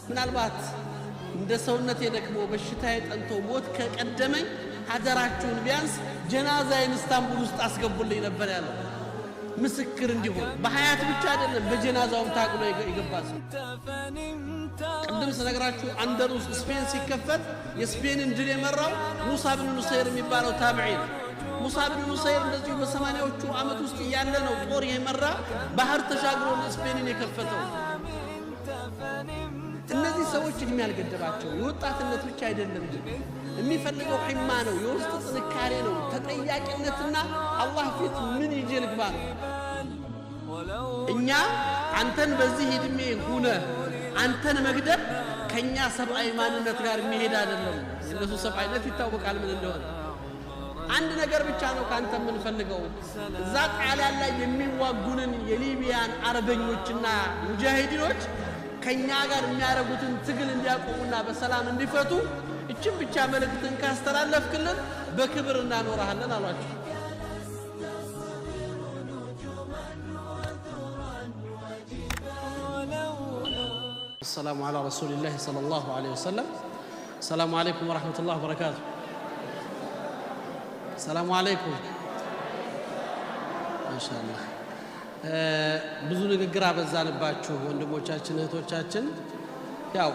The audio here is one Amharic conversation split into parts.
ምናልባት እንደ ሰውነቴ ደክሞ በሽታዬ ጠንቶ ሞት ከቀደመኝ አደራችሁን ቢያንስ ጀናዛዬን እስታንቡል ውስጥ አስገቡልኝ ነበር ያለው። ምስክር እንዲሆን በሀያት ብቻ አይደለም በጀናዛውም ታግሎ የገባ ሰው። ቅድም ስነግራችሁ አንደሉስ ስፔን ሲከፈት የስፔንን ድል የመራው ሙሳ ብን ኑሰይር የሚባለው ታብዒ ነው። ሙሳ ብን ኑሰይር እንደዚሁ በ80ዎቹ ዓመት ውስጥ እያለ ነው ጦር የመራ ባህር ተሻግሮ ስፔንን የከፈተው። እነዚህ ሰዎች እድሜ ያልገደባቸው የወጣትነት ብቻ አይደለም ድል የሚፈልገው ሒማ ነው፣ የውስጥ ጥንካሬ ነው፣ ተጠያቂነትና አላህ ፊት ምን ይዤ ልግባ ነው። እኛ አንተን በዚህ እድሜ ሁነህ አንተን መግደል ከኛ ሰብአዊ ማንነት ጋር የሚሄድ አይደለም። የእነሱ ሰብአዊነት ይታወቃል ምን እንደሆነ። አንድ ነገር ብቻ ነው ከአንተ የምንፈልገው፣ እዛ ጣሊያን ላይ የሚዋጉንን የሊቢያን አርበኞችና ሙጃሂዲኖች ከኛ ጋር የሚያደርጉትን ትግል እንዲያቆሙና በሰላም እንዲፈቱ እችን ብቻ መልእክትን ካስተላለፍክልን በክብር እናኖርሃለን አሏቸው። السلام على رسول الله صلى الله عليه وسلم. السلام عليكم ورحمة الله وبركاته. السلام عليكم። ማሻአላህ ብዙ ንግግር አበዛንባችሁ ወንድሞቻችን እህቶቻችን። ያው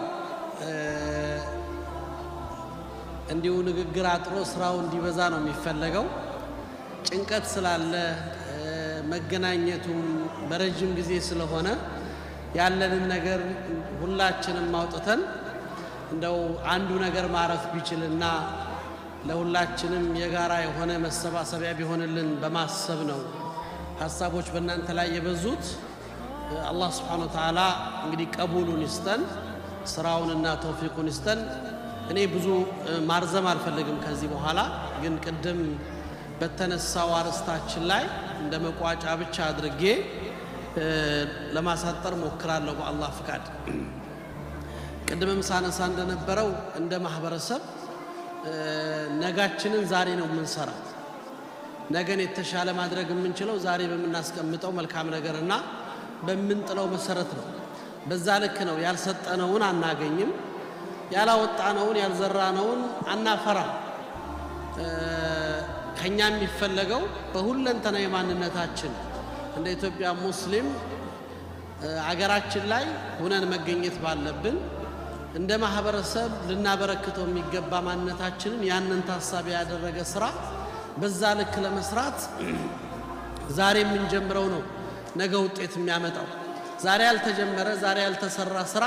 እንዲሁ ንግግር አጥሮ ስራው እንዲበዛ ነው የሚፈለገው። ጭንቀት ስላለ መገናኘቱም በረጅም ጊዜ ስለሆነ ያለንን ነገር ሁላችንም አውጥተን እንደው አንዱ ነገር ማረፍ ቢችልና ለሁላችንም የጋራ የሆነ መሰባሰቢያ ቢሆንልን በማሰብ ነው ሀሳቦች በእናንተ ላይ የበዙት። አላህ ስብሓነ ወተዓላ እንግዲህ ቀቡሉን ይስጠን፣ ስራውንና ተውፊቁን ይስጠን። እኔ ብዙ ማርዘም አልፈልግም ከዚህ በኋላ፣ ግን ቅድም በተነሳው አርስታችን ላይ እንደ መቋጫ ብቻ አድርጌ ለማሳጠር ሞክራለሁ በአላህ ፍቃድ። ቅድምም ሳነሳ እንደነበረው እንደ ማህበረሰብ ነጋችንን ዛሬ ነው የምንሰራው። ነገን የተሻለ ማድረግ የምንችለው ዛሬ በምናስቀምጠው መልካም ነገርና በምንጥለው መሰረት ነው። በዛ ልክ ነው። ያልሰጠነውን አናገኝም፣ ያላወጣነውን ያልዘራነውን አናፈራም። ከኛ የሚፈለገው በሁለንተናዊ ማንነታችን እንደ ኢትዮጵያ ሙስሊም አገራችን ላይ ሁነን መገኘት ባለብን እንደ ማህበረሰብ ልናበረክተው የሚገባ ማንነታችንን ያንን ታሳቢ ያደረገ ስራ በዛ ልክ ለመስራት ዛሬ የምንጀምረው ነው ነገ ውጤት የሚያመጣው። ዛሬ ያልተጀመረ ዛሬ ያልተሰራ ስራ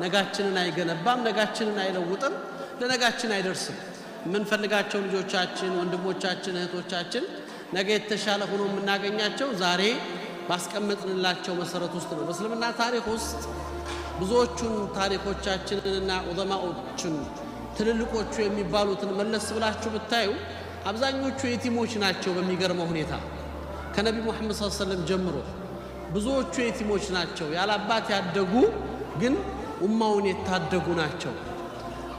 ነጋችንን አይገነባም፣ ነጋችንን አይለውጥም፣ ለነጋችን አይደርስም። የምንፈልጋቸው ልጆቻችን፣ ወንድሞቻችን፣ እህቶቻችን ነገ የተሻለ ሆኖ የምናገኛቸው ዛሬ ባስቀመጥንላቸው መሰረት ውስጥ ነው። በእስልምና ታሪክ ውስጥ ብዙዎቹን ታሪኮቻችንንና ዑለማዎችን ትልልቆቹ የሚባሉትን መለስ ብላችሁ ብታዩ አብዛኞቹ የቲሞች ናቸው። በሚገርመው ሁኔታ ከነቢ ሙሐመድ ሰለላሁ ዐለይሂ ወሰለም ጀምሮ ብዙዎቹ የቲሞች ናቸው። ያለ አባት ያደጉ ግን ኡማውን የታደጉ ናቸው።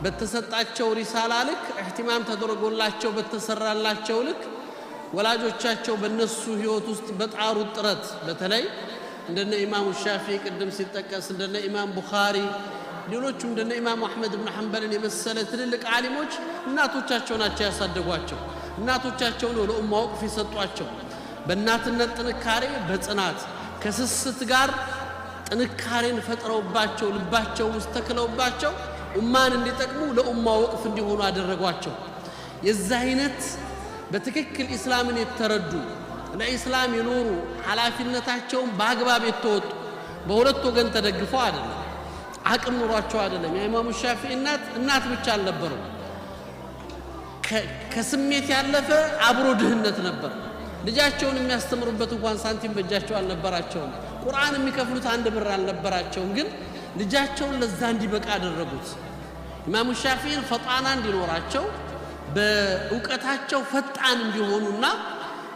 በተሰጣቸው ሪሳላ ልክ እህቲማም ተደርጎላቸው በተሰራላቸው ልክ ወላጆቻቸው በእነሱ ህይወት ውስጥ በጣሩት ጥረት በተለይ እንደነ ኢማሙ ሻፊ ቅድም ሲጠቀስ እንደነ ኢማም ቡኻሪ ሌሎቹም እንደነ ኢማሙ አሕመድ ብን ሐንበልን የመሰለ ትልልቅ ዓሊሞች እናቶቻቸው ናቸው ያሳደጓቸው። እናቶቻቸው ነው ለኡማ ወቅፍ የሰጧቸው። በእናትነት ጥንካሬ በጽናት ከስስት ጋር ጥንካሬን ፈጥረውባቸው ልባቸው ውስጥ ተክለውባቸው ኡማን እንዲጠቅሙ ለኡማ ወቅፍ እንዲሆኑ አደረጓቸው። የዛ አይነት በትክክል ኢስላምን የተረዱ ለኢስላም የኖሩ ኃላፊነታቸውን በአግባብ የተወጡ በሁለት ወገን ተደግፈው አይደለም፣ አቅም ኑሯቸው አይደለም። የኢማሙ ሻፊ እናት እናት ብቻ አልነበሩም። ከስሜት ያለፈ አብሮ ድህነት ነበር። ልጃቸውን የሚያስተምሩበት እንኳን ሳንቲም በእጃቸው አልነበራቸውም። ቁርአን የሚከፍሉት አንድ ብር አልነበራቸውም። ግን ልጃቸውን ለዛ እንዲበቃ አደረጉት። ኢማሙ ሻፊን ፈጣና እንዲኖራቸው በእውቀታቸው ፈጣን እንዲሆኑና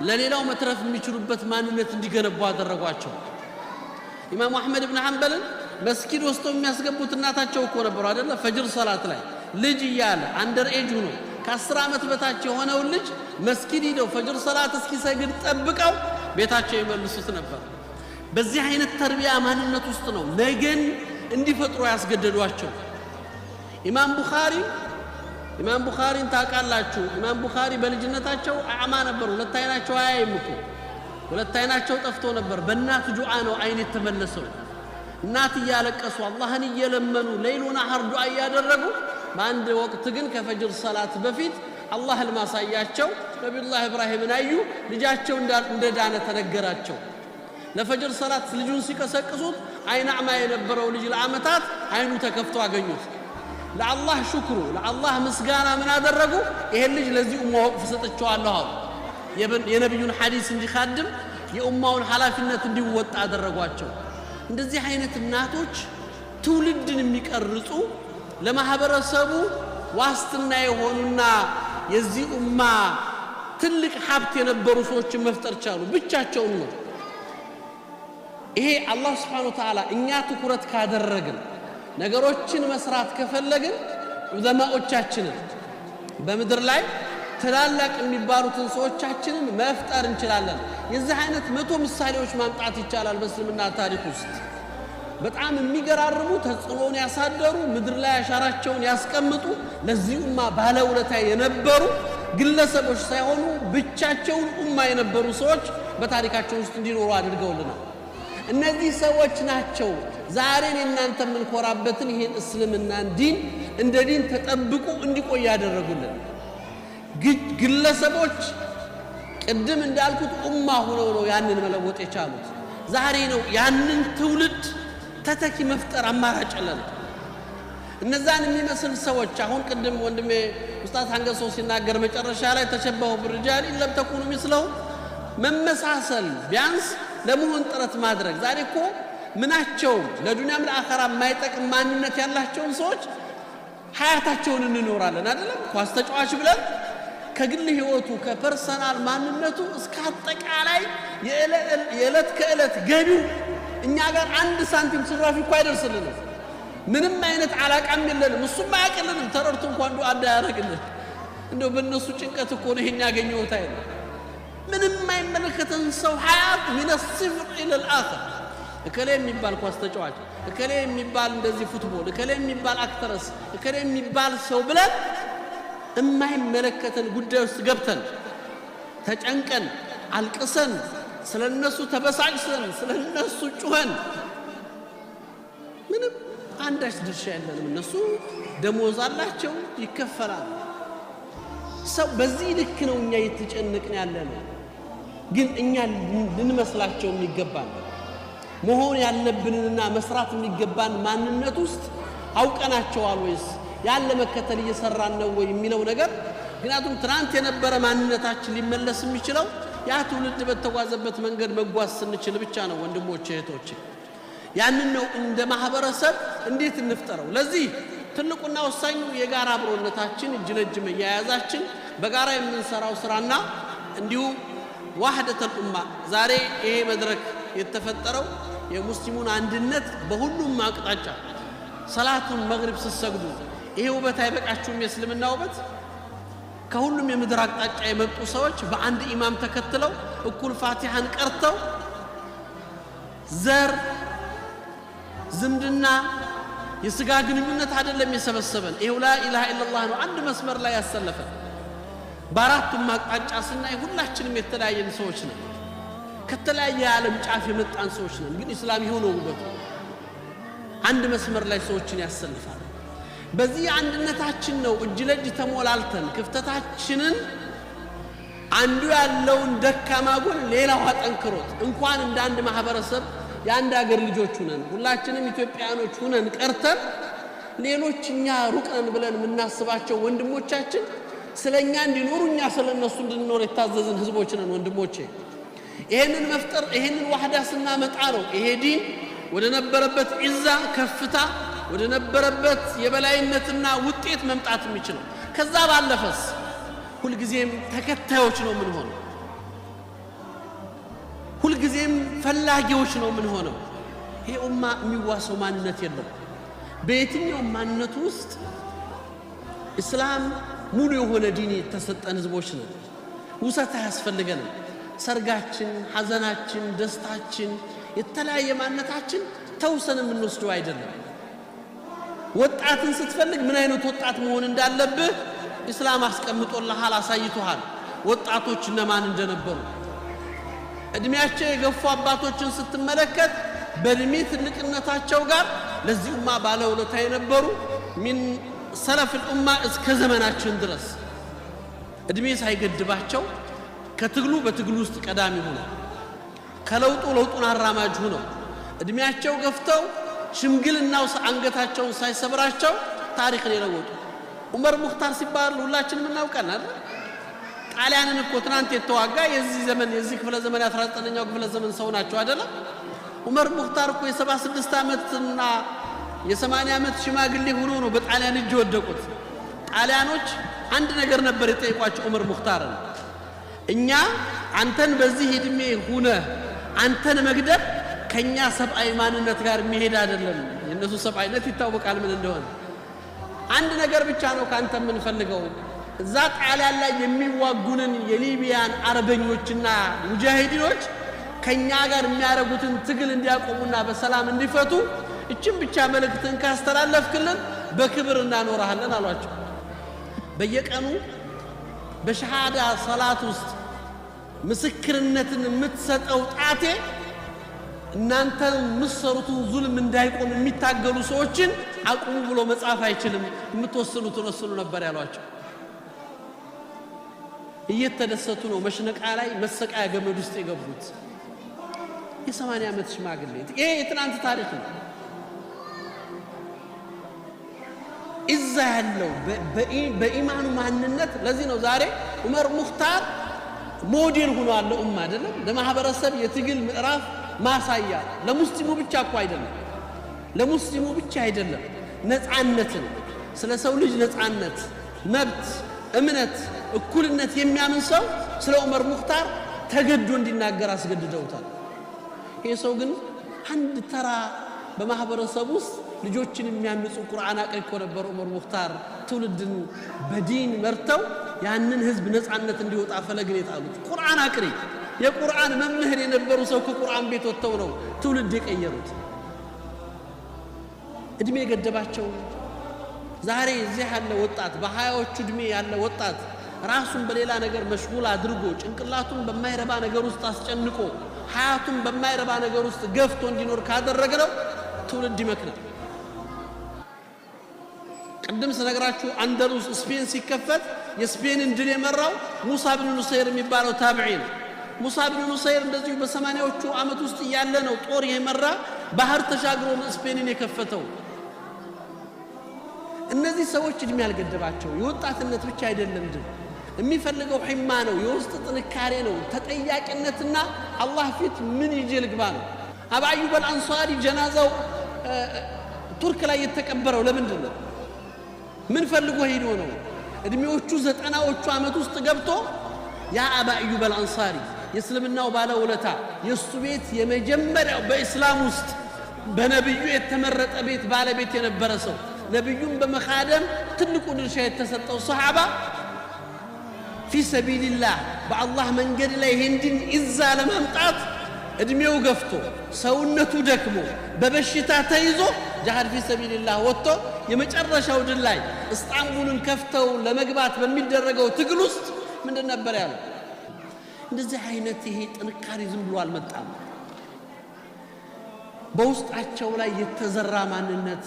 ለሌላው መትረፍ የሚችሉበት ማንነት እንዲገነቡ አደረጓቸው። ኢማሙ አሕመድ ብን ሐንበልን መስጊድ ወስደው የሚያስገቡት እናታቸው እኮ ነበሩ አይደለ? ፈጅር ሰላት ላይ ልጅ እያለ under age ሆኖ ከ10 ዓመት በታች የሆነውን ልጅ መስጊድ ሂደው ፈጅር ሰላት እስኪሰግድ ጠብቀው ቤታቸው ይመልሱት ነበር። በዚህ አይነት ተርቢያ ማንነት ውስጥ ነው ነገን እንዲፈጥሩ ያስገደዷቸው። ኢማም ቡኻሪ ኢማም ቡኻሪን ታውቃላችሁ። ኢማም ቡኻሪ በልጅነታቸው አዕማ ነበሩ። ሁለት አይናቸው አያይም እኮ፣ ሁለት አይናቸው ጠፍቶ ነበር። በእናት ዱዓ ነው አይን የተመለሰው። እናት እያለቀሱ፣ አላህን እየለመኑ፣ ليل نهار ዱዓ እያደረጉ፣ በአንድ ወቅት ግን ከፈጅር ሰላት በፊት አላህ ህልም አሳያቸው። ነቢዩላህ ኢብራሂምን አዩ። ልጃቸው እንደዳነ ተነገራቸው። ለፈጅር ሰላት ልጁን ሲቀሰቅሱት አይን አዕማ የነበረው ልጅ ለዓመታት አይኑ ተከፍቶ አገኙት። ለአላህ ሽክሩ፣ ለአላህ ምስጋና ምን አደረጉ? ይሄን ልጅ ለዚህ ኡማ ወቅፍ ሰጥቼዋለሁ አሉ። የነቢዩን ሐዲስ እንዲካድም፣ የኡማውን ኃላፊነት እንዲወጣ አደረጓቸው። እንደዚህ አይነት እናቶች ትውልድን የሚቀርጹ፣ ለማህበረሰቡ ዋስትና የሆኑና የዚህ ኡማ ትልቅ ሀብት የነበሩ ሰዎችን መፍጠር ቻሉ። ብቻቸውን ነው። ይሄ አላህ ስብሓነ ወተዓላ እኛ ትኩረት ካደረግን፣ ነገሮችን መስራት ከፈለግን፣ ዑለማዎቻችንን፣ በምድር ላይ ትላላቅ የሚባሉትን ሰዎቻችንን መፍጠር እንችላለን። የዚህ አይነት 100 ምሳሌዎች ማምጣት ይቻላል። በእስልምና ታሪክ ውስጥ በጣም የሚገራርሙ፣ ተጽዕኖን ያሳደሩ፣ ምድር ላይ አሻራቸውን ያስቀምጡ፣ ለዚህ ኡማ ባለውለታ የነበሩ፣ ግለሰቦች ሳይሆኑ ብቻቸውን ኡማ የነበሩ ሰዎች በታሪካቸው ውስጥ እንዲኖሩ አድርገውልናል። እነዚህ ሰዎች ናቸው ዛሬን እናንተ የምንኮራበትን ይህን እስልምናን ዲን እንደ ዲን ተጠብቆ እንዲቆይ ያደረጉልን። ግለሰቦች ቅድም እንዳልኩት ኡማ ሆነው ነው ያንን መለወጥ የቻሉት። ዛሬ ነው ያንን ትውልድ ተተኪ መፍጠር አማራጭ የለንም። እነዛን የሚመስል ሰዎች አሁን ቅድም ወንድሜ ኡስታዝ አንገሶ ሲናገር መጨረሻ ላይ تشبهوا بالرجال إن لم تكونوا مثلهم፣ መመሳሰል፣ ቢያንስ ለመሆን ጥረት ማድረግ። ዛሬ እኮ ምናቸውም ለዱንያም ለአኸራ የማይጠቅም ማንነት ያላቸውን ሰዎች ሀያታቸውን እንኖራለን፣ አይደለም? ኳስ ተጫዋች ብለን ከግል ህይወቱ፣ ከ personal ማንነቱ እስከ አጠቃላይ የዕለት ከዕለት ገቢው እኛ ጋር አንድ ሳንቲም ስራፊ እኮ አይደርስልንም። ምንም አይነት አላቃም የለንም። እሱም አያውቅልንም። ተረድቶ እንኳን ዱዓ እንዳያደርግልን እንደው በእነሱ ጭንቀት እኮ ነው ይሄን ያገኘሁት አይደል። ምንም የማይመለከተን ሰው ሀያት من الصفر إلى الآخر፣ እከሌ የሚባል ኳስ ተጫዋች፣ እከሌ የሚባል እንደዚህ football፣ እከሌ የሚባል actress፣ እከሌ የሚባል ሰው ብለን የማይመለከተን ጉዳይ ውስጥ ገብተን፣ ተጨንቀን፣ አልቅሰን፣ ስለ እነሱ ተበሳጭተን፣ ስለ እነሱ ጩኸን ምንም አንዳች ድርሻ የለንም። እነሱ ደሞዝ አላቸው፣ ይከፈላል። ሰው በዚህ ልክ ነው እኛ እየተጨነቅን ያለ ነው። ግን እኛ ልንመስላቸው የሚገባን፣ መሆን ያለብንንና መስራት የሚገባን ማንነት ውስጥ አውቀናቸዋል ወይስ ያን ለመከተል እየሰራን ነው ወይ የሚለው ነገር። ምክንያቱም ትናንት የነበረ ማንነታችን ሊመለስ የሚችለው ያ ትውልድ በተጓዘበት መንገድ መጓዝ ስንችል ብቻ ነው። ወንድሞቼ፣ እህቶቼ፣ ያንን ነው እንደ ማህበረሰብ እንዴት እንፍጠረው? ለዚህ ትልቁና ወሳኙ የጋራ አብሮነታችን፣ እጅ ለእጅ መያያዛችን፣ በጋራ የምንሰራው ስራና እንዲሁ وحدة الأمة። ዛሬ ይሄ መድረክ የተፈጠረው የሙስሊሙን አንድነት በሁሉም አቅጣጫ፣ ሰላቱን መግሪብ ስትሰግዱ ይሄ ውበት አይበቃችሁም? የእስልምና ውበት፣ ከሁሉም የምድር አቅጣጫ የመጡ ሰዎች በአንድ ኢማም ተከትለው እኩል ፋቲሐን ቀርተው፣ ዘር፣ ዝምድና፣ የስጋ ግንኙነት አይደለም የሰበሰበን። ይሄው لا إله إلا الله ነው አንድ መስመር ላይ ያሰለፈን። በአራቱም አቅጣጫ ስናይ ሁላችንም የተለያየን ሰዎች ነን። ከተለያየ የዓለም ጫፍ የመጣን ሰዎች ነን። ግን ኢስላም ይኸው ነው ውበቱ። አንድ መስመር ላይ ሰዎችን ያሰልፋል። በዚህ አንድነታችን ነው እጅ ለእጅ ተሞላልተን ክፍተታችንን፣ አንዱ ያለውን ደካማ ጎን ሌላው አጠንክሮት፣ እንኳን እንደ አንድ ማህበረሰብ የአንድ ሀገር ልጆች ሁነን፣ ሁላችንም ኢትዮጵያኖች ሁነን ቀርተን፣ ሌሎች እኛ ሩቅ ነን ብለን የምናስባቸው ወንድሞቻችን ስለ እኛ እንዲኖሩ እኛ ስለ እነሱ እንድንኖር የታዘዝን ህዝቦች ነን። ወንድሞቼ፣ ይሄንን መፍጠር፣ ይሄንን ዋህዳ ስናመጣ ነው ይሄ ዲን ወደ ነበረበት ዒዛ፣ ከፍታ፣ ወደ ነበረበት የበላይነትና ውጤት መምጣት የሚችለው። ከዛ ባለፈስ ሁልጊዜም ተከታዮች ነው የምንሆነው። ሁልጊዜም ፈላጊዎች ነው የምንሆነው። ይሄ ኡማ የሚዋሰው ማንነት የለውም። በየትኛውም ማንነቱ ውስጥ እስላም ሙሉ የሆነ ዲን የተሰጠን ህዝቦች ነን። ውሰት አያስፈልገንም። ሰርጋችን፣ ሐዘናችን፣ ደስታችን፣ የተለያየ ማንነታችን ተውሰን የምንወስደው አይደለም። ወጣትን ስትፈልግ ምን አይነት ወጣት መሆን እንዳለብህ ኢስላም አስቀምጦልሃል፣ አሳይቶሃል። ወጣቶች እነማን እንደነበሩ እድሜያቸው የገፉ አባቶችን ስትመለከት በእድሜ ትልቅነታቸው ጋር ለዚህ ኡማ ባለውለታ የነበሩ من سلف الأمة እስከ ዘመናችን ድረስ እድሜ ሳይገድባቸው ከትግሉ በትግሉ ውስጥ ቀዳሚ ሆነው ከለውጡ ለውጡን አራማጅ ሆነው እድሜያቸው ገፍተው ሽምግልናው አንገታቸውን ሳይሰብራቸው ታሪክን የለወጡ ዑመር ሙክታር ሲባል ሁላችንም እናውቃለን አይደል? ጣሊያንን እኮ ትናንት የተዋጋ የዚህ ዘመን የዚህ ክፍለ ዘመን የ19ኛው ክፍለ ዘመን ሰው ናቸው አይደለም? ዑመር ሙክታር እኮ የ76 ዓመትና የ80 ዓመት ሽማግሌ ሆኖ ነው በጣሊያን እጅ የወደቁት። ጣሊያኖች አንድ ነገር ነበር የጠየቋቸው ዑመር ሙክታርን፣ እኛ አንተን በዚህ ዕድሜ ሁነህ አንተን መግደል ከኛ ሰብአዊ ማንነት ጋር የሚሄድ አይደለም። የእነሱ ሰብአዊነት ይታወቃል ምን እንደሆነ። አንድ ነገር ብቻ ነው ከአንተ የምንፈልገው፣ እዛ ጣሊያን ላይ የሚዋጉንን የሊቢያን አርበኞችና ሙጃሂዲኖች ከኛ ጋር የሚያደርጉትን ትግል እንዲያቆሙና በሰላም እንዲፈቱ እችን ብቻ መልእክትን ካስተላለፍክልን በክብር እናኖርሃለን አሏቸው። በየቀኑ በሸሃዳ ሰላት ውስጥ ምስክርነትን የምትሰጠው ጣቴ እናንተ የምትሰሩትን ዙልም እንዳይቆም የሚታገሉ ሰዎችን አቁሙ ብሎ መጻፍ አይችልም፣ የምትወስኑትን ወስኑ ነበር ያሏቸው። እየተደሰቱ ነው መሽነቃ ላይ መሰቃያ ገመድ ውስጥ የገቡት። የ80 ዓመት ሽማግሌ፣ ይሄ የትናንት ታሪክ ነው። እዛ ያለው በኢማኑ ማንነት። ለዚህ ነው ዛሬ ዑመር ሙክታር ሞዴል ሆኗል ለኡማ አይደለም፣ ለማህበረሰብ የትግል ምዕራፍ ማሳያ። ለሙስሊሙ ብቻ እኮ አይደለም፣ ለሙስሊሙ ብቻ አይደለም። ነፃነትን፣ ስለ ሰው ልጅ ነፃነት፣ መብት፣ እምነት፣ እኩልነት የሚያምን ሰው ስለ ዑመር ሙክታር ተገዶ እንዲናገር አስገድደውታል። ይህ ሰው ግን አንድ ተራ በማህበረሰብ ውስጥ ልጆችን የሚያንጹ ቁርአን አቅሪ እኮ ነበር ዑመር ሙክታር። ትውልድን በዲን መርተው ያንን ህዝብ ነፃነት እንዲወጣ ፈለግን የጣሉት ቁርአን አቅሪ፣ የቁርአን መምህር የነበሩ ሰው ከቁርአን ቤት ወጥተው ነው ትውልድ የቀየሩት። እድሜ የገደባቸው ዛሬ እዚህ ያለ ወጣት፣ በ20ዎቹ እድሜ ያለ ወጣት ራሱን በሌላ ነገር መሽጉል አድርጎ፣ ጭንቅላቱን በማይረባ ነገር ውስጥ አስጨንቆ፣ ሀያቱን በማይረባ ነገር ውስጥ ገፍቶ እንዲኖር ካደረግነው ትውልድ ይመክናል። ቅድም ስነግራችሁ አንደሉስ ስፔን ሲከፈት የስፔንን ድል የመራው ሙሳ ብን ኑሰይር የሚባለው ታብዒ ነው። ሙሳ ብን ኑሰይር እንደዚሁ በ80ዎቹ ዓመት ውስጥ እያለ ነው ጦር የመራ ባህር ተሻግሮ ስፔንን የከፈተው። እነዚህ ሰዎች እድሜ ያልገደባቸው የወጣትነት ብቻ አይደለም ድል የሚፈልገው፣ ሒማ ነው፣ የውስጥ ጥንካሬ ነው፣ ተጠያቂነትና አላህ ፊት ምን ይዤ ልግባ ነው። አባ አዩብ አልአንሷሪ ጀናዛው ቱርክ ላይ የተቀበረው ለምንድን ነው? ምን ፈልጎ ሄዶ ነው? እድሜዎቹ 90ዎቹ ዓመት ውስጥ ገብቶ ያ አባ አዩብ አልአንሳሪ የእስልምናው ባለውለታ፣ የእሱ ቤት የመጀመሪያው በኢስላም ውስጥ በነቢዩ የተመረጠ ቤት ባለቤት የነበረ ሰው፣ ነቢዩን በመካደም ትልቁ ድርሻ የተሰጠው ሰሓባ፣ في سبيل الله በአላህ መንገድ ላይ ይሄን ዲን ኢዛ ለማምጣት እድሜው ገፍቶ፣ ሰውነቱ ደክሞ፣ በበሽታ ተይዞ ጃሃድ في سبيل الله ወጥቶ የመጨረሻው ድል ላይ እስጣንቡልን ከፍተው ለመግባት በሚደረገው ትግል ውስጥ ምንድን ነበር ያለው? እንደዚህ አይነት ይሄ ጥንካሬ ዝም ብሎ አልመጣም። በውስጣቸው ላይ የተዘራ ማንነት፣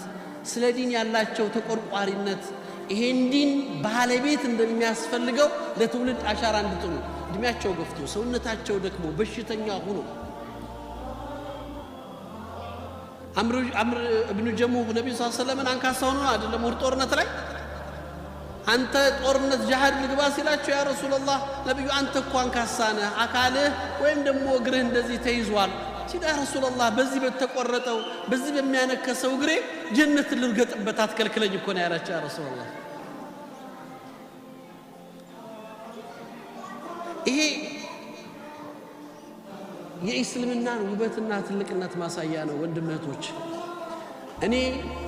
ስለ ዲን ያላቸው ተቆርቋሪነት፣ ይሄን ዲን ባለቤት እንደሚያስፈልገው ለትውልድ አሻራ እንዲጥሉ እድሜያቸው ገፍቶ፣ ሰውነታቸው ደክሞ፣ በሽተኛ ሆኖ አምር እብኑ ጀሙህ ነቢዩ ስ ሰለምን አንካሳ ሆኖ አይደለም ኡሁድ ጦርነት ላይ አንተ ጦርነት ጃሃድ ልግባ ሲላቸው፣ ያ ረሱላላህ ነቢዩ አንተ እኮ አንካሳ ነህ፣ አካልህ ወይም ደግሞ እግርህ እንደዚህ ተይዟል ሲሉ፣ ያ ረሱላላህ በዚህ በተቆረጠው በዚህ በሚያነከሰው እግሬ ጀነትን ልርገጥበት አትከልክለኝ እኮ ነው ያላቸው ያ ረሱላላህ። ይሄ የእስልምናን ውበትና ትልቅነት ማሳያ ነው። ወንድም እህቶች፣ እኔ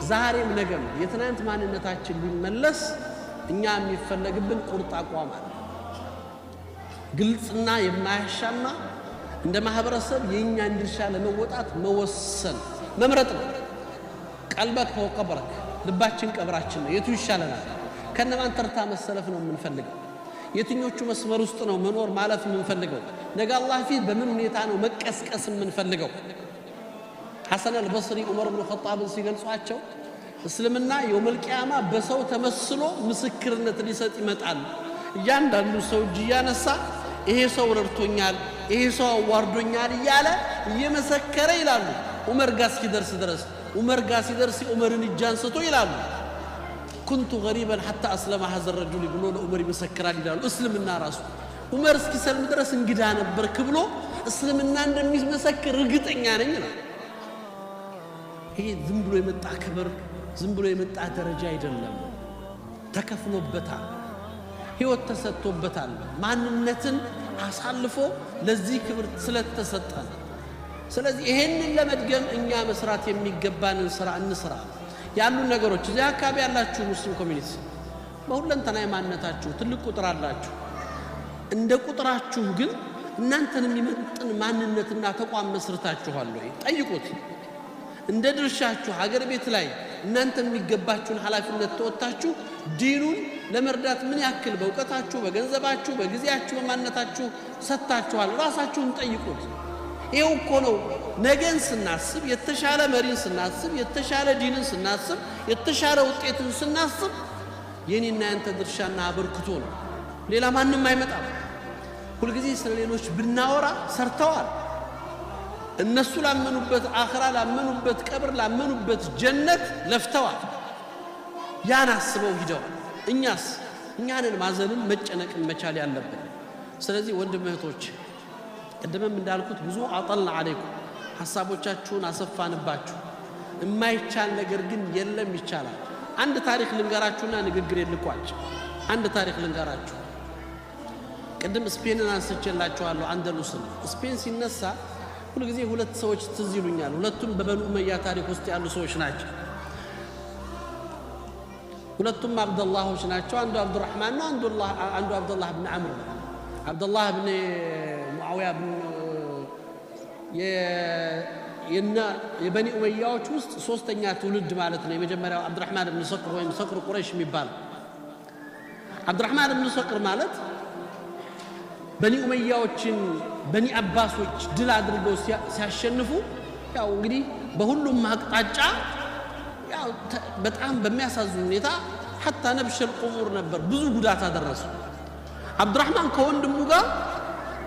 ዛሬም ነገም የትናንት ማንነታችን ቢመለስ እኛ የሚፈለግብን ቁርጥ አቋም አለ። ግልጽና የማያሻማ እንደ ማህበረሰብ የእኛን ድርሻ ለመወጣት መወሰን መምረጥ ነው። ቀልበክ ወቀብረክ። ልባችን ቀብራችን ነው። የቱ ይሻለናል? ከነማን ተርታ መሰለፍ ነው የምንፈልገው? የትኞቹ መስመር ውስጥ ነው መኖር ማለፍ የምንፈልገው? ነገ አላህ ፊት በምን ሁኔታ ነው መቀስቀስ የምንፈልገው? ሐሰን አልበስሪ ዑመር ብን ኸጣብን ሲገልጿቸው እስልምና የውመል ቂያማ በሰው ተመስሎ ምስክርነት ሊሰጥ ይመጣል። እያንዳንዱ ሰው እጅ እያነሳ ይሄ ሰው ረድቶኛል፣ ይሄ ሰው አዋርዶኛል እያለ እየመሰከረ ይላሉ። ዑመር ጋር እስኪደርስ ድረስ፣ ዑመር ጋር ሲደርስ ዑመርን እጅ አንስቶ ይላሉ፣ كنت غريبا حتى أسلم هذا الرجل ብሎ ለዑመር ይመሰክራል ይላሉ። እስልምና ራሱ ዑመር እስኪሰልም ድረስ እንግዳ ነበርክ ብሎ እስልምና እንደሚመሰክር እርግጠኛ ነኝ ይላል። ይሄ ዝም ብሎ የመጣ ክብር፣ ዝም ብሎ የመጣ ደረጃ አይደለም። ተከፍሎበታል። ህይወት ተሰጥቶበታል። ማንነትን አሳልፎ ለዚህ ክብር ስለተሰጠ፣ ስለዚህ ይሄንን ለመድገም እኛ መስራት የሚገባንን ስራ እንስራ። ያሉ ነገሮች፣ እዚህ አካባቢ ያላችሁ ሙስሊም community በሁለንተና የማንነታችሁ ትልቅ ቁጥር አላችሁ። እንደ ቁጥራችሁ ግን እናንተን የሚመጥን ማንነትና ተቋም መስርታችኋል ወይ? ጠይቁት። እንደ ድርሻችሁ ሀገር ቤት ላይ እናንተ የሚገባችሁን ኃላፊነት ተወጥታችሁ ዲኑን ለመርዳት ምን ያክል በእውቀታችሁ፣ በገንዘባችሁ፣ በጊዜያችሁ፣ በማንነታችሁ ሰጥታችኋል? ራሳችሁን ጠይቁት። ይኸው እኮ ነው፣ ነገን ስናስብ፣ የተሻለ መሪን ስናስብ፣ የተሻለ ዲንን ስናስብ፣ የተሻለ ውጤትን ስናስብ የኔና ያንተ ድርሻና አበርክቶ ነው። ሌላ ማንም አይመጣም። ሁልጊዜ ስለ ሌሎች ብናወራ ሰርተዋል። እነሱ ላመኑበት አኽራ፣ ላመኑበት ቀብር፣ ላመኑበት ጀነት ለፍተዋል። ያን አስበው ሂደዋል። እኛስ እኛንን ማዘንን መጨነቅን መቻል ያለብን። ስለዚህ ወንድም እህቶች፣ ቅድምም እንዳልኩት ብዙ أطلنا عليكم፣ ሀሳቦቻችሁን አሰፋንባችሁ። የማይቻል ነገር ግን የለም፣ ይቻላል። አንድ ታሪክ ልንገራችሁና ንግግር ልቋጭ። አንድ ታሪክ ልንገራችሁ። ቅድም ስፔንን አንስቼላችኋለሁ፣ አንደሉስን። ስፔን ሲነሳ ሁልጊዜ ሁለት ሰዎች ትዝ ይሉኛል። ሁለቱም በበኑ ኡመያ ታሪክ ውስጥ ያሉ ሰዎች ናቸው። ሁለቱም አብደላሆች ናቸው። አንዱ አብዱራህማን ነው፣ አንዱ አብደላህ ብን አምር ነው። አብደላህ ብን ሙዓዊያ ብን የበኒ ኡመያዎች ውስጥ ሶስተኛ ትውልድ ማለት ነው። የመጀመሪያው አብዱራህማን ብን ሰቅር ወይም ሰቅር ቁረይሽ የሚባለው። አብዱራህማን ብን ሰቅር ማለት በኒ ኡመያዎችን በኒ አባሶች ድል አድርገው ሲያሸንፉ፣ ያው እንግዲህ በሁሉም አቅጣጫ ያው በጣም በሚያሳዝን ሁኔታ حتى نبش القبور ነበር፣ ብዙ ጉዳት አደረሱ። አብዱራህማን ከወንድሙ ጋር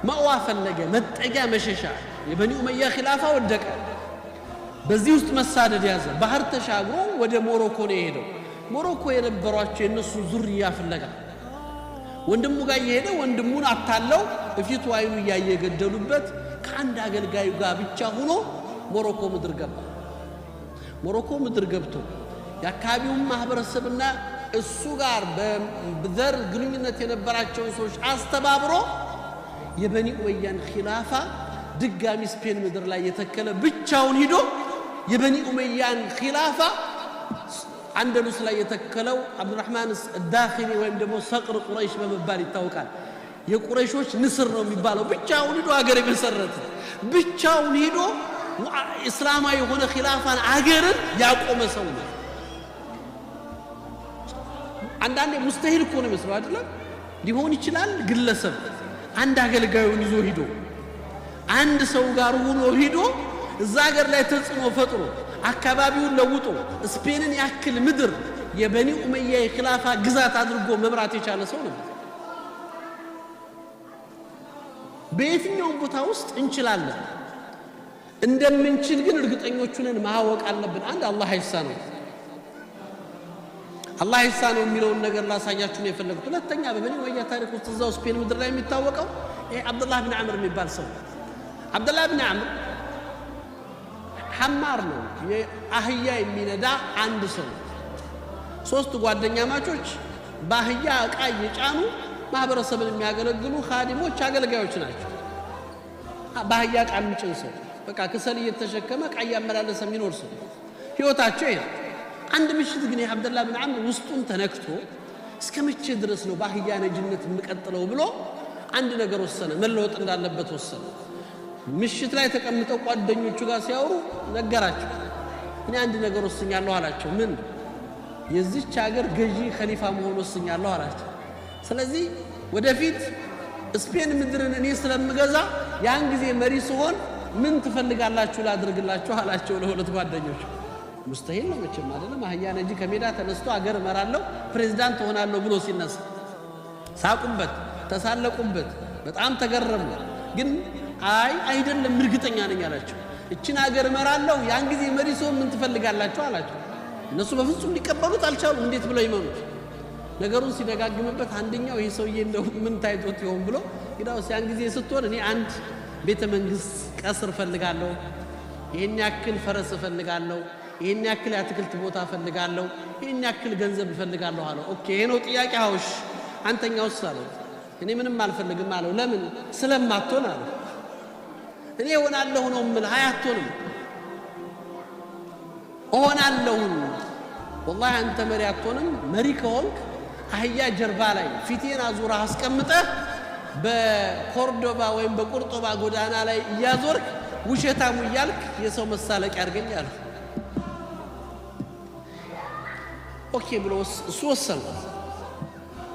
مأوى ፈለገ፣ መጠጊያ፣ መሸሻ። የበኒ ኡመያ ኺላፋ ወደቀ። በዚህ ውስጥ መሳደድ ያዘ። ባህር ተሻግሮ ወደ ሞሮኮ ነው የሄደው። ሞሮኮ የነበሯቸው የእነሱ ዙርያ ፍለጋ ወንድሙ ጋር እየሄደ ወንድሙን አታለው እፊቱ አይኑ እያየ የገደሉበት። ከአንድ አገልጋዩ ጋር ብቻ ሆኖ ሞሮኮ ምድር ገባ። ሞሮኮ ምድር ገብቶ የአካባቢውን ማህበረሰብና እሱ ጋር በዘር ግንኙነት የነበራቸውን ሰዎች አስተባብሮ የበኒ ኡመያን ኺላፋ ድጋሚ ስፔን ምድር ላይ የተከለ፣ ብቻውን ሂዶ የበኒ ኡመያን ኺላፋ አንደሉስ ላይ የተከለው አብዱራህማን ዳኺሊ ወይም ደግሞ ሰቅር ቁረይሽ በመባል ይታወቃል። የቁረይሾች ንስር ነው የሚባለው። ብቻውን ሂዶ አገር የመሰረተ፣ ብቻውን ሂዶ እስላማዊ የሆነ ኺላፋን አገርን ያቆመ ሰው ነው። አንዳንዴ مستحيل እኮ ነው የሚመስለው፣ አይደለም? ሊሆን ይችላል። ግለሰብ አንድ አገልጋዩን ይዞ ሂዶ፣ አንድ ሰው ጋር ሆኖ ሂዶ እዛ ሀገር ላይ ተጽዕኖ ፈጥሮ፣ አካባቢውን ለውጦ፣ ስፔንን ያክል ምድር የበኒ ኡመያ የኺላፋ ግዛት አድርጎ መምራት የቻለ ሰው ነበር። በየትኛውም ቦታ ውስጥ እንችላለን። እንደምንችል ግን እርግጠኞቹ ነን ማወቅ አለብን። አንድ አላህ አይሳነው፣ አላህ አይሳነው የሚለውን ነገር ላሳያችሁ ነው የፈለጉት። ሁለተኛ በበኒ ኡመያ ታሪክ ውስጥ እዛው ስፔን ምድር ላይ የሚታወቀው ይሄ አብዱላህ ብን አምር የሚባል ሰው። አብዱላህ ብን አምር حمار ነው፣ አህያ የሚነዳ አንድ ሰው። ሶስት ጓደኛማቾች በአህያ ዕቃ እየጫኑ ማህበረሰብን የሚያገለግሉ ካዲሞች፣ አገልጋዮች ናቸው። በአህያ ዕቃ የሚጭን ሰው፣ በቃ ክሰል እየተሸከመ ዕቃ እያመላለሰ የሚኖር ሰው፣ ህይወታቸው ይሄ። አንድ ምሽት ግን የአብደላ ብን አምር ውስጡን ተነክቶ እስከ መቼ ድረስ ነው በአህያ ነጅነት የምቀጥለው ብሎ አንድ ነገር ወሰነ። መለወጥ እንዳለበት ወሰነ። ምሽት ላይ ተቀምጠው ጓደኞቹ ጋር ሲያወሩ ነገራቸው። እኔ አንድ ነገር ወስኛለሁ አላቸው። ምን? የዚች ሀገር ገዢ ኸሊፋ መሆን ወስኛለሁ አላቸው። ስለዚህ ወደፊት ስፔን ምድርን እኔ ስለምገዛ ያን ጊዜ መሪ ስሆን ምን ትፈልጋላችሁ ላድርግላችሁ አላቸው ለሁለት ጓደኞች። مستحيل ነው መቼም አይደለም። አህያ ነጂ ከሜዳ ተነስቶ አገር እመራለሁ ፕሬዝዳንት እሆናለሁ ብሎ ሲነሳ ሳቁበት፣ ተሳለቁበት፣ በጣም ተገረሙ። ግን አይ አይደለም እርግጠኛ ነኝ አላቸው። እችን አገር እመራለሁ ያን ጊዜ መሪ ስሆን ምን ትፈልጋላችሁ አላቸው። እነሱ በፍጹም ሊቀበሉት አልቻሉም። እንዴት ብለው ይመኑት? ነገሩን ሲደጋግምበት አንደኛው ይህ ሰውዬ እንደው ምን ታይቶት ይሆን ብሎ እንግዲያውስ ያን ጊዜ ስትሆን እኔ አንድ ቤተ መንግስት ቀስር እፈልጋለሁ፣ ይህን ያክል ፈረስ እፈልጋለሁ፣ ይህን ያክል የአትክልት ቦታ እፈልጋለሁ፣ ይህን ያክል ገንዘብ እፈልጋለሁ አለው። Okay ይሄ ነው ጥያቄ። አውሽ አንተኛውስ አለው። እኔ ምንም አልፈልግም አለው። ለምን? ስለማትሆን አለው። እኔ እሆናለሁ ነው የምልህ፣ አይ አትሆንም፣ እሆናለሁን። ወላሂ አንተ መሪ አትሆንም። መሪ ከሆንክ አህያ ጀርባ ላይ ፊቴን አዙረህ አስቀምጠህ በኮርዶባ ወይም በቁርጦባ ጎዳና ላይ እያዞርክ ውሸታሙ እያልክ የሰው መሳለቂያ አድርገኝ አለ። Okay ብሎ እሱ ወሰነ።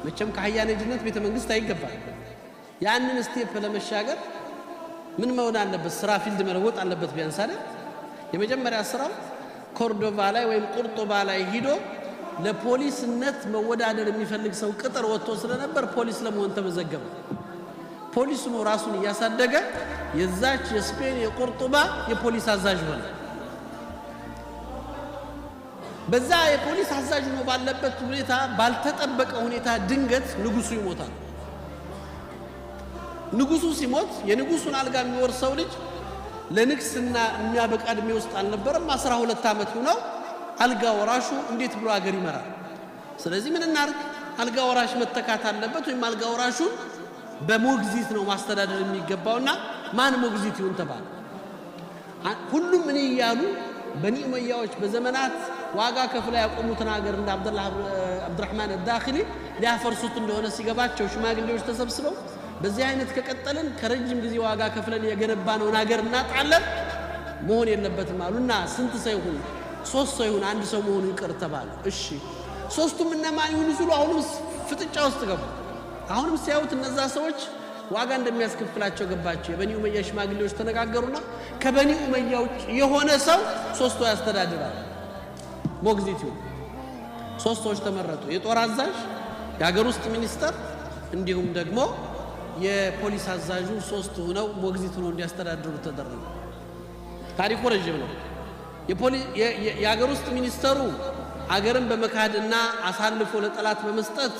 መቼም ከአህያ ነጂነት ቤተ መንግስት አይገባም። ያንን step ለመሻገር ምን መሆን አለበት? ስራ field መለወጥ አለበት ቢያንስ አይደል? የመጀመሪያ ስራው ኮርዶባ ላይ ወይም ቁርጦባ ላይ ሂዶ ለፖሊስነት መወዳደር የሚፈልግ ሰው ቅጥር ወጥቶ ስለነበር ፖሊስ ለመሆን ተመዘገበ። ፖሊስ ሆኖ ራሱን እያሳደገ የዛች የስፔን የቁርጡባ የፖሊስ አዛዥ ሆነ። በዛ የፖሊስ አዛዥ ሆኖ ባለበት ሁኔታ ባልተጠበቀ ሁኔታ ድንገት ንጉሱ ይሞታል። ንጉሱ ሲሞት የንጉሱን አልጋ የሚወርሰው ልጅ ለንግስና የሚያበቃ እድሜ ውስጥ አልነበረም። 12 ዓመት ሆነው አልጋ ወራሹ እንዴት ብሎ አገር ይመራል? ስለዚህ ምን እናርግ? አልጋ ወራሽ መተካት አለበት፣ ወይም አልጋ ወራሹን በሞግዚት ነው ማስተዳደር የሚገባውና ማን ሞግዚት ይሁን ተባለ። ሁሉም እኔ እያሉ በኒ ኡመያዎች በዘመናት ዋጋ ከፍላ ያቆሙትን ሀገር እንደ አብዱራህማን አዳኺሊ ሊያፈርሱት እንደሆነ ሲገባቸው ሽማግሌዎች ተሰብስበው በዚህ አይነት ከቀጠልን ከረጅም ጊዜ ዋጋ ከፍለን የገነባነውን ሀገር እናጣለን፣ መሆን የለበትም አሉና ስንት ሰው ይሁን? 3 ሰው ይሁን፣ አንድ ሰው መሆኑ ይቅር ተባለ። እሺ ሶስቱም እነማን ይሁኑ ሲሉ አሁንም ፍጥጫ ውስጥ ገቡ። አሁንም ሲያዩት እነዛ ሰዎች ዋጋ እንደሚያስከፍላቸው ገባቸው። የበኒ ኡመያ ሽማግሌዎች ተነጋገሩና ከበኒ ኡመያ ውጭ የሆነ ሰው ሶስቱ ያስተዳድራል፣ ሞግዚት ይሁን። 3 ሰዎች ተመረጡ። የጦር አዛዥ፣ የሀገር ውስጥ ሚኒስተር እንዲሁም ደግሞ የፖሊስ አዛዡ 3 ሆነው ሞግዚት ሆነው እንዲያስተዳድሩ ተደረገ። ታሪኩ ረጅም ነው። የሀገር ውስጥ ሚኒስተሩ አገርን በመካድና አሳልፎ ለጠላት በመስጠት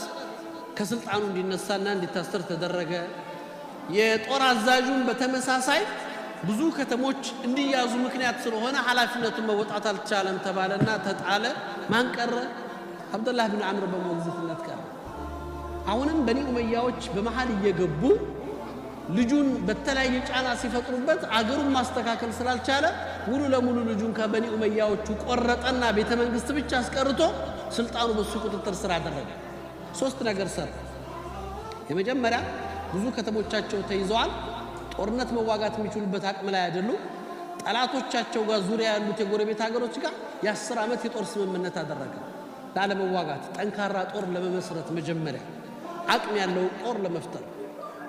ከስልጣኑ እንዲነሳና እንዲታሰር ተደረገ። የጦር አዛዡን በተመሳሳይ ብዙ ከተሞች እንዲያዙ ምክንያት ስለሆነ ኃላፊነቱን መወጣት አልቻለም ተባለና ተጣለ። ማን ቀረ? አብዱላህ ብን አምር በሞግዚትነት ቀረ። አሁንም በኒ ኡመያዎች በመሃል እየገቡ ልጁን በተለያየ ጫና ሲፈጥሩበት አገሩን ማስተካከል ስላልቻለ ሙሉ ለሙሉ ልጁን ከበኒ ኡመያዎቹ ቆረጠና ቤተ መንግስት ብቻ አስቀርቶ ስልጣኑ በሱ ቁጥጥር ስር አደረገ። 3 ነገር ሰራ። የመጀመሪያ ብዙ ከተሞቻቸው ተይዘዋል። ጦርነት መዋጋት የሚችሉበት አቅም ላይ አይደሉም። ጠላቶቻቸው ጋር ዙሪያ ያሉት የጎረቤት ሀገሮች ጋር የ10 ዓመት የጦር ስምምነት አደረገ። ላለመዋጋት ጠንካራ ጦር ለመመስረት መጀመሪያ አቅም ያለው ጦር ለመፍጠር።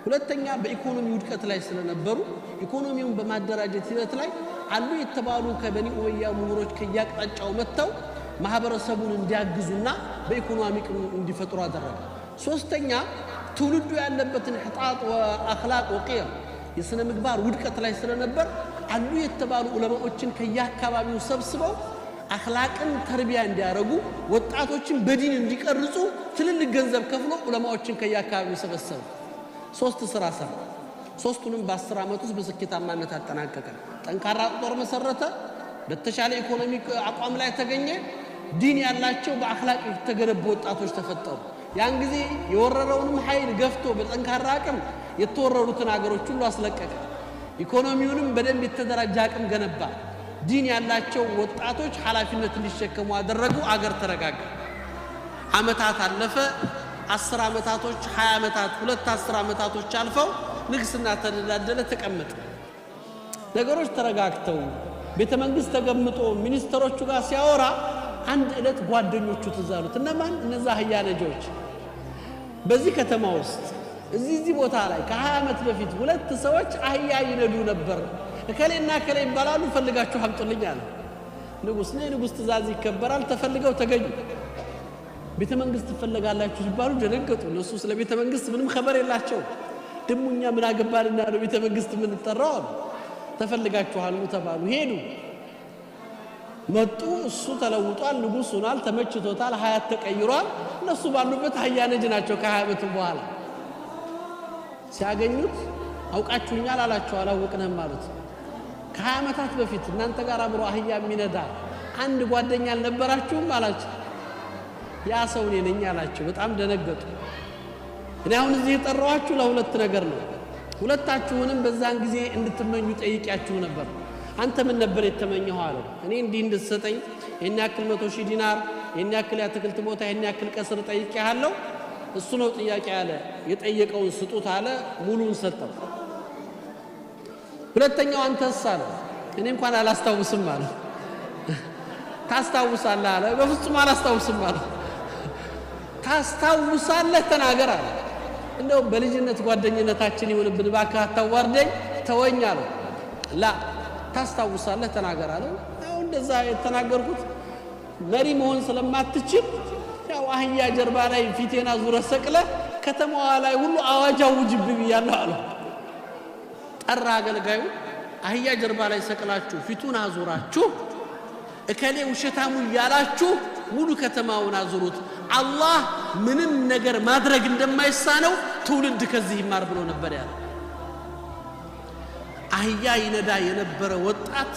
ሁለተኛ በኢኮኖሚ ውድቀት ላይ ስለነበሩ ኢኮኖሚውን በማደራጀት ሂደት ላይ አሉ የተባሉ ከበኒ ኡመያ ምሁሮች ከያቅጣጫው መጥተው ማህበረሰቡን እንዲያግዙና በኢኮኖሚ እንዲፈጥሩ አደረገ። ሶስተኛ ትውልዱ ያለበትን ሕጣጥ ወአኽላቅ ወቂየም የስነ ምግባር ውድቀት ላይ ስለነበር አሉ የተባሉ ዑለማዎችን ከየአካባቢው ሰብስበው አኽላቅን ተርቢያ እንዲያረጉ ወጣቶችን በዲን እንዲቀርጹ ትልልቅ ገንዘብ ከፍሎ ዑለማዎችን ከየአካባቢው ሰበሰበ። 3 ስራ ሰራ። 3ቱንም በ10 ዓመት ውስጥ በስኬታማነት አጠናቀቀ። ጠንካራ ጦር መሰረተ፣ በተሻለ ኢኮኖሚ አቋም ላይ ተገኘ። ዲን ያላቸው በአኽላቅ የተገነቡ ወጣቶች ተፈጠሩ። ያን ጊዜ የወረረውንም ኃይል ገፍቶ በጠንካራ አቅም የተወረሩትን ሀገሮች ሁሉ አስለቀቀ። ኢኮኖሚውንም በደንብ የተደራጀ አቅም ገነባ። ዲን ያላቸው ወጣቶች ኃላፊነት እንዲሸከሙ አደረጉ። አገር ተረጋጋ። ዓመታት አለፈ። 10 ዓመታቶች 20 ዓመታት 2 10 ዓመታቶች አልፈው ንግስና ተደላደለ፣ ተቀመጠ። ነገሮች ተረጋግተው ቤተ መንግስት ተገምጦ ሚኒስትሮቹ ጋር ሲያወራ አንድ ዕለት ጓደኞቹ ትዝ አሉት። እነማን? እነዛ አህያ ነጂዎች። በዚህ ከተማ ውስጥ እዚህ ቦታ ላይ ከ20 ዓመት በፊት ሁለት ሰዎች አህያ ይነዱ ነበር። እከሌና እከሌ ይባላሉ፣ ፈልጋችሁ አምጡልኝ አለ። ንጉስ ነው፣ የንጉስ ትእዛዝ ይከበራል። ተፈልገው ተገኙ። ቤተ መንግስት ትፈለጋላችሁ ሲባሉ ደነገጡ። እነሱ ስለ ቤተ መንግስት ምንም ኸበር የላቸው። ደሞ እኛ ምን አገባንና ነው ቤተ መንግስት የምንጠራው አሉ። ተፈልጋችኋል ተባሉ። ሄዱ፣ መጡ። እሱ ተለውጧል፣ ንጉስ ሆኗል፣ ተመችቶታል፣ ሀያት ተቀይሯል። እነሱ ባሉበት አህያ ነጅ ናቸው። ከ20 ዓመቱ በኋላ ሲያገኙት አውቃችሁኛል አላቸው። አላወቅንህም አሉት። ከ20 ዓመታት በፊት እናንተ ጋር አብሮ አህያ የሚነዳ አንድ ጓደኛ አልነበራችሁም አላቸው። ያ ሰው እኔ ነኝ አላቸው። በጣም ደነገጡ። እኔ አሁን እዚህ የጠራኋችሁ ለሁለት ነገር ነው። ሁለታችሁንም በዛን ጊዜ እንድትመኙ ጠይቂያችሁ ነበር። አንተ ምን ነበር የተመኘኸው አለው። እኔ እንዲህ እንድትሰጠኝ ይህን ያክል 100,000 ዲናር፣ ይህን ያክል የአትክልት ቦታ፣ ይህን ያክል ቀስር ጠይቄሃለሁ። እሱ ነው ጥያቄ አለ። የጠየቀውን ስጡት አለ። ሙሉን ሰጠው። ሁለተኛው አንተስ አለ። እኔ እንኳን አላስታውስም አለ። ታስታውሳለህ አለ። በፍጹም አላስታውስም አለ። ታስታውሳለህ ተናገር አለ። እንደው በልጅነት ጓደኝነታችን ይሁንብን እባክህ አታዋርደኝ ተወኝ አለው። ላ ታስታውሳለህ ተናገር አለው። ያው እንደዛ የተናገርኩት መሪ መሆን ስለማትችል ያው አህያ ጀርባ ላይ ፊቴን አዙረህ ሰቅለህ ከተማዋ ላይ ሁሉ አዋጅ አውጅብኝ ብያለሁ አለው። ጠራ አገልጋዩ። አህያ ጀርባ ላይ ሰቅላችሁ ፊቱን አዙራችሁ እከሌ ውሸታሙ እያላችሁ ሙሉ ከተማውን አዙሩት። አላህ ምንም ነገር ማድረግ እንደማይሳነው ትውልድ ከዚህ ይማር ብሎ ነበር ያለ። አህያ ይነዳ የነበረ ወጣት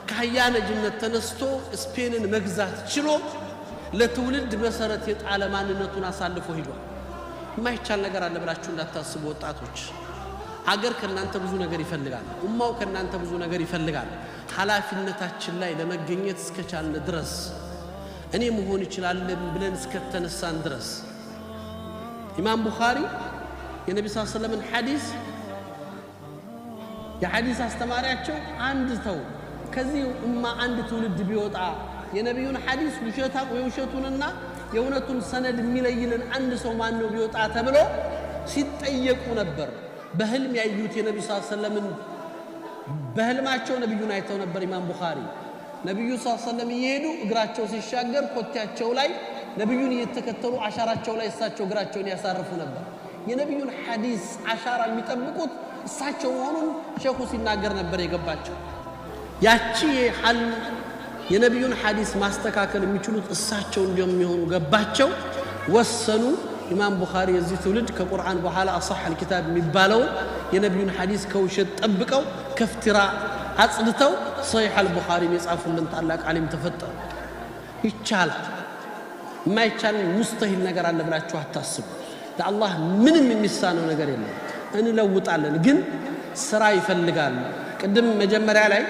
ከአህያ ነጅነት ተነስቶ ስፔንን መግዛት ችሎ ለትውልድ መሰረት የጣለ ማንነቱን አሳልፎ ሂዷል። የማይቻል ነገር አለ ብላችሁ እንዳታስቡ ወጣቶች። አገር ከእናንተ ብዙ ነገር ይፈልጋል። ኡማው ከእናንተ ብዙ ነገር ይፈልጋል። ኃላፊነታችን ላይ ለመገኘት እስከቻልን ድረስ፣ እኔ መሆን ይችላለን ብለን እስከተነሳን ድረስ። ኢማም ቡኻሪ የነቢ ስ ሰለምን ሐዲስ የሐዲስ አስተማሪያቸው አንድ ሰው ከዚህ ኡማ አንድ ትውልድ ቢወጣ የነቢዩን ሐዲስ የውሸቱንና የእውነቱን ሰነድ የሚለይልን አንድ ሰው ማን ነው ቢወጣ ተብሎ ሲጠየቁ ነበር። በህልም ያዩት የነቢ ስ ሰለምን በህልማቸው ነቢዩን አይተው ነበር ኢማም ቡኻሪ። ነቢዩ ስ ሰለም እየሄዱ እግራቸው ሲሻገር ኮቴያቸው ላይ ነቢዩን እየተከተሉ አሻራቸው ላይ እሳቸው እግራቸውን ያሳርፉ ነበር። የነቢዩን ሐዲስ አሻራ የሚጠብቁት እሳቸው መሆኑን ሼኹ ሲናገር ነበር የገባቸው። ያቺ የነቢዩን ሐዲስ ማስተካከል የሚችሉት እሳቸው እንደሚሆኑ ገባቸው፣ ወሰኑ። ኢማም ቡኻሪ የዚህ ትውልድ ከቁርአን በኋላ أصح الكتاب የሚባለውን የነቢዩን ሐዲስ ከውሸት ጠብቀው ከፍትራ አጽድተው ሰሒሕ አልቡኻሪን የጻፉልን ታላቅ ዓሊም ተፈጠሩ። ይቻላል። የማይቻል مستحيل ነገር አለ ብላችሁ አታስቡ። ለአላህ ምንም የሚሳነው ነገር የለም። እንለውጣለን፣ ግን ስራ ይፈልጋል። ቅድም መጀመሪያ ላይ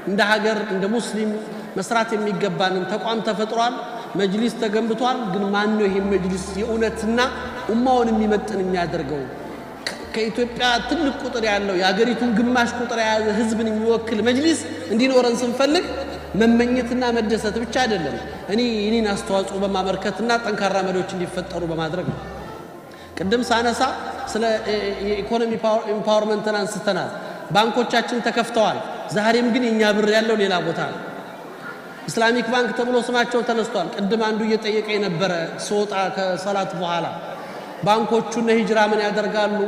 እንደ ሀገር እንደ ሙስሊም መስራት የሚገባንን ተቋም ተፈጥሯል፣ መጅሊስ ተገንብቷል። ግን ማን ነው ይሄ መጅሊስ የእውነትና ኡማውን የሚመጥን የሚያደርገው? ከኢትዮጵያ ትልቅ ቁጥር ያለው የሀገሪቱን ግማሽ ቁጥር የያዘ ህዝብን የሚወክል መጅሊስ እንዲኖረን ስንፈልግ መመኘትና መደሰት ብቻ አይደለም። እኔ የኔን አስተዋጽኦ በማበርከትና ጠንካራ መሪዎች እንዲፈጠሩ በማድረግ ነው። ቅድም ሳነሳ ስለ የኢኮኖሚ empowerment ን አንስተናል። ባንኮቻችን ተከፍተዋል። ዛሬም ግን የኛ ብር ያለው ሌላ ቦታ ነው። Islamic bank ተብሎ ስማቸው ተነስቷል። ቅድም አንዱ እየጠየቀ የነበረ ስወጣ ከሰላት በኋላ ባንኮቹ እነ ሂጅራ ምን ያደርጋሉ?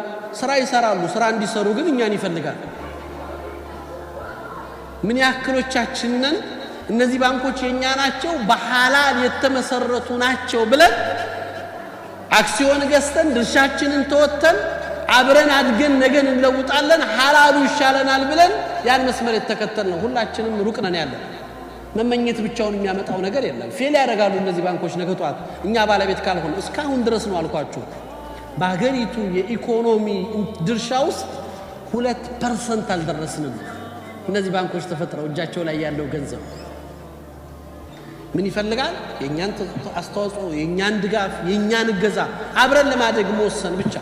ስራ ይሰራሉ። ስራ እንዲሰሩ ግን እኛን ይፈልጋል። ምን ያክሎቻችንን እነዚህ ባንኮች የኛ ናቸው፣ በሐላል የተመሰረቱ ናቸው ብለን አክሲዮን ገዝተን ድርሻችንን ተወጥተን አብረን አድገን ነገን እንለውጣለን፣ ሐላሉ ይሻለናል ብለን ያን መስመር የተከተል ነው። ሁላችንም ሩቅ ነን ያለን። መመኘት ብቻውን የሚያመጣው ነገር የለም። Fail ያደርጋሉ እነዚህ ባንኮች ነገ ጠዋት እኛ ባለቤት ካልሆን። እስካሁን ድረስ ነው አልኳችሁ። በሀገሪቱ የኢኮኖሚ ድርሻ ውስጥ 2% አልደረስንም። እነዚህ ባንኮች ተፈጥረው እጃቸው ላይ ያለው ገንዘብ ምን ይፈልጋል? የእኛን አስተዋጽኦ፣ የእኛን ድጋፍ፣ የእኛን እገዛ አብረን ለማደግ መወሰን ብቻ።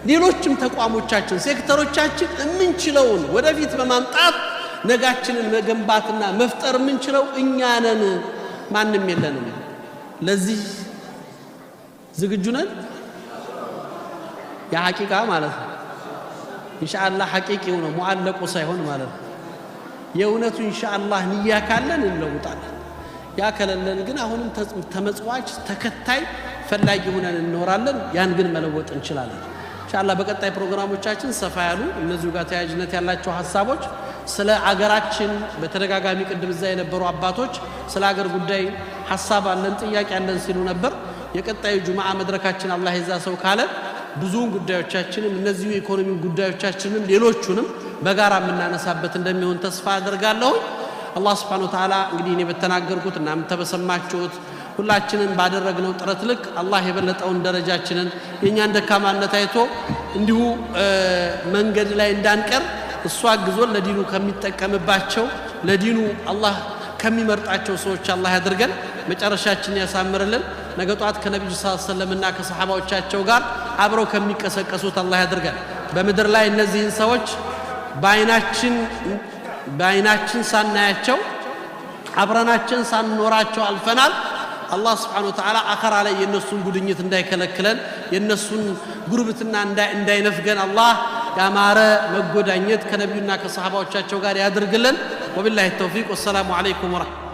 ሌሎችም ተቋሞቻችን፣ ሴክተሮቻችን የምንችለውን ወደፊት በማምጣት ነጋችንን መገንባትና መፍጠር የምንችለው እኛ ነን። ማንም የለንም። ለዚህ ዝግጁ ነን? የሐቂቃ ማለት ነው። ኢንሻአላህ ሐቂቂው ነው፣ ሙዓለቁ ሳይሆን ማለት ነው። የእውነቱ ኢንሻአላህ ንያ ካለን እንለውጣለን። ያ ከሌለን ግን አሁንም ተመጽዋች ተከታይ ፈላጊ ሆነን እንኖራለን። ያን ግን መለወጥ እንችላለን። ኢንሻአላህ በቀጣይ ፕሮግራሞቻችን ሰፋ ያሉ እነዚሁ ጋር ተያያዥነት ያላቸው ሀሳቦች ስለ አገራችን በተደጋጋሚ ቅድም እዛ የነበሩ አባቶች ስለ አገር ጉዳይ ሀሳብ አለን፣ ጥያቄ አለን ሲሉ ነበር። የቀጣዩ ጁምዓ መድረካችን አላህ የዛ ሰው ካለ ብዙውን ጉዳዮቻችንም እነዚሁ የኢኮኖሚ ጉዳዮቻችንም ሌሎቹንም በጋራ የምናነሳበት እንደሚሆን ተስፋ አደርጋለሁ። አላህ ስብሓነ ወተዓላ እንግዲህ እኔ በተናገርኩት እናንተ በሰማችሁት ሁላችንም ባደረግነው ጥረት ልክ አላህ የበለጠውን ደረጃችንን የእኛን ደካማነት አይቶ እንዲሁ መንገድ ላይ እንዳንቀር እሱ አግዞን ለዲኑ ከሚጠቀምባቸው፣ ለዲኑ አላህ ከሚመርጣቸው ሰዎች አላህ ያድርገን። መጨረሻችንን ያሳምርልን። ነገ ጧት ከነቢዩ ስ ሰለምና ከሰሓባዎቻቸው ጋር አብረው ከሚቀሰቀሱት አላህ ያድርገን። በምድር ላይ እነዚህን ሰዎች በአይናችን ሳናያቸው፣ አብረናችን ሳንኖራቸው አልፈናል። አላህ ስብሓነ ወተዓላ አኸራ ላይ የእነሱን ጉድኝት እንዳይከለክለን፣ የእነሱን ጉርብትና እንዳይነፍገን አላህ ያማረ መጎዳኘት ከነቢዩና ከሰሓባዎቻቸው ጋር ያድርግልን። ወቢላሂ ተውፊቅ፣ ወሰላሙ ዓለይኩም ወረሕመቱላህ።